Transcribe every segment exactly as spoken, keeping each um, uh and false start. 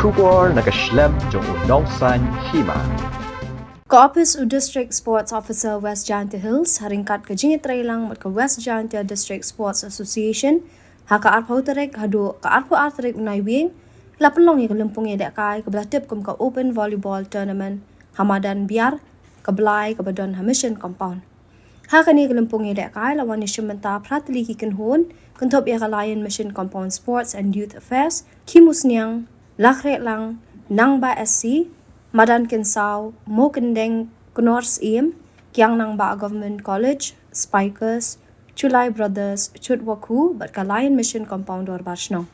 Khubor na ka shlem jong u nongsan hima. Ka ophis u District Sports Officer West Jaintia Hills, ha ryngkat ka jingïatreilang bad ka West Jaintia District Sports Association, ha ka arphew tarik haduh ka arphew ar tarik u Naiwieng, la pynlong ïa ka lympung ïalehkai kaba la tip kum ka Open Volleyball Tournament ha madan Biar, ka Blai kaba don ha Mission Compound. Ha kane ka lympung ïalehkai la wan ïashim bynta phra tylli ki kynhun, kynthup ïa ka Lion Mission Compound Sports and Youth Affairs, Khimusniang, Lakhrehlang, Nangbah S C, Madan Kynsaw, Mawkyndeng, Knorr Syiem, Kiang Nangbah Government College, Spikers, Chulai Brothers, Chutwakhu, bad ka Lion Mission Compound Dorbar Shnong.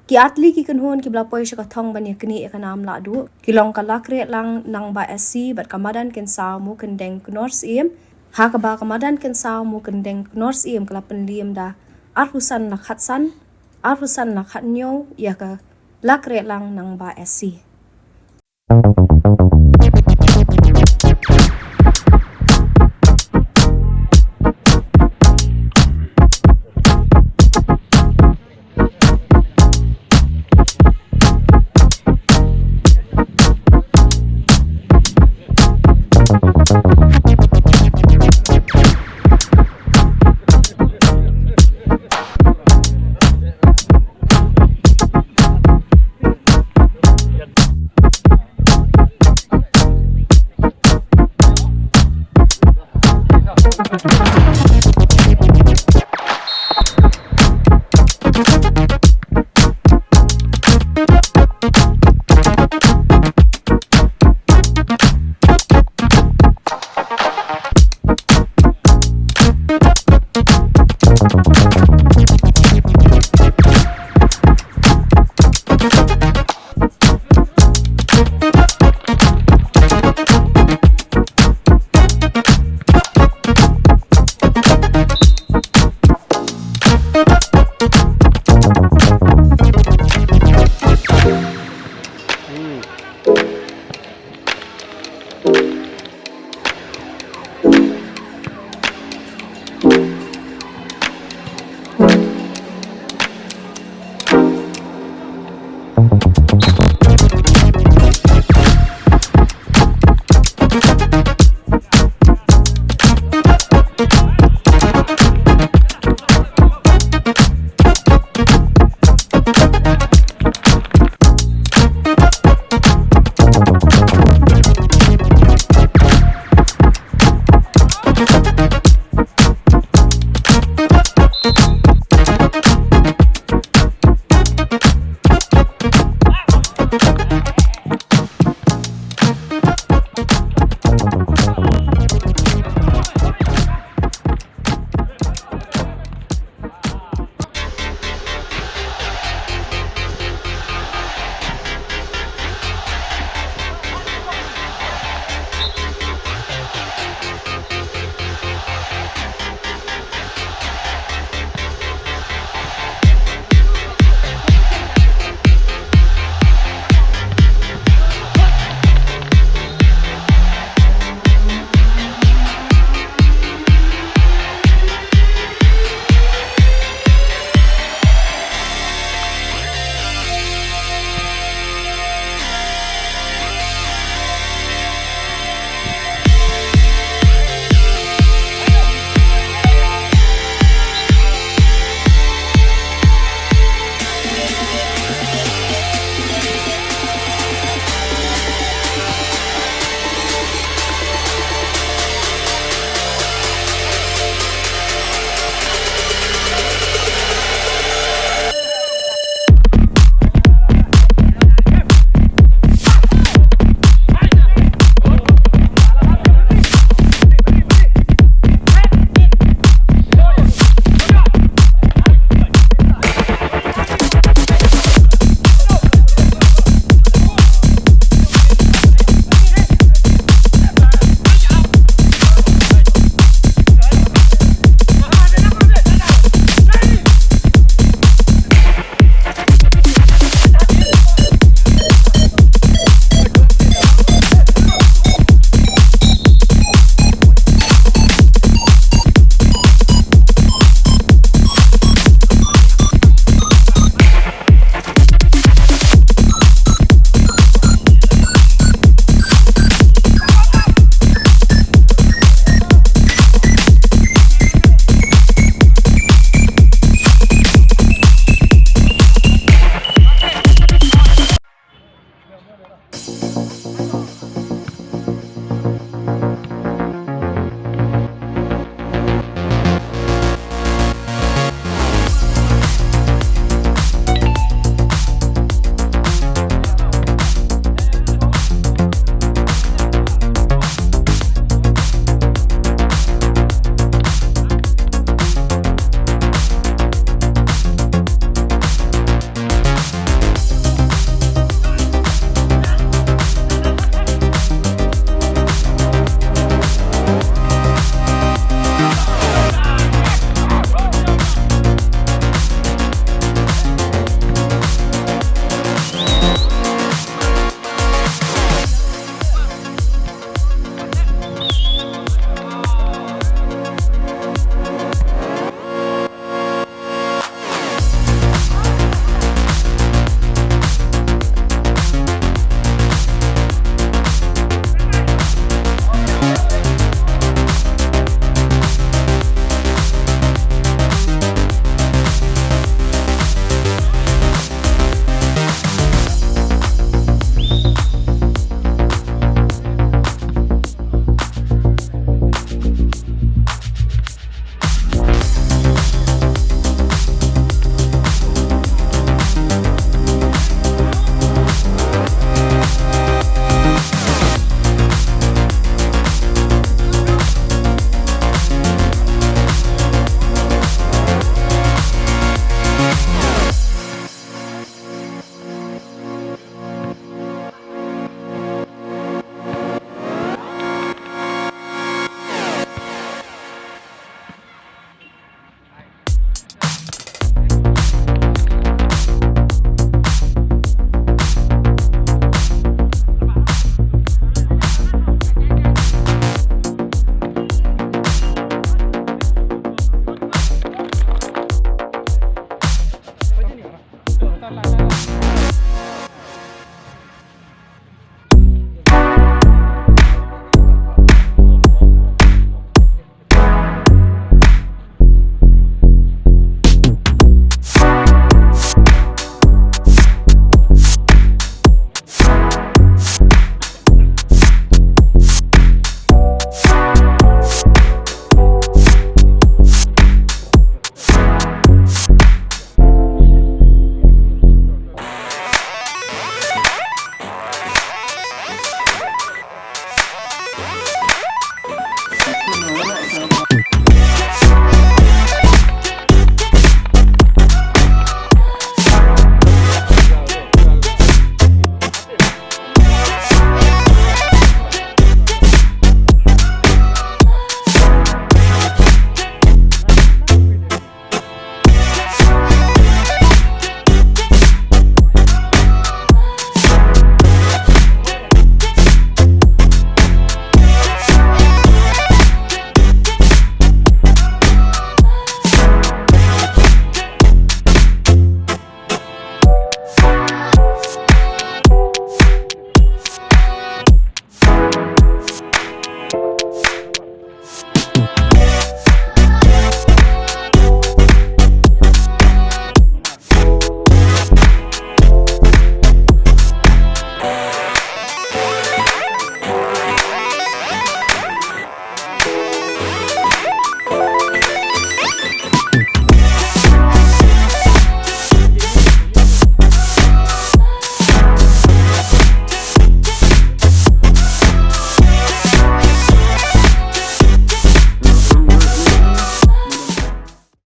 Ki artylli ki kynhun kiba la poi sha ka thong ban ïaknieh ïa ka nam lahduh ki long ka Lakhrehlang Nangbah S C bad ka Madan Kynsaw Mawkyndeng Knorr Syiem, ha kaba ka Madan Kynsaw Mawkyndeng Knorr Syiem ka la pynliem da arphew san la khatsan, arphew san la khathynñiew ïa ka Lakhrehlang Nangbah S C.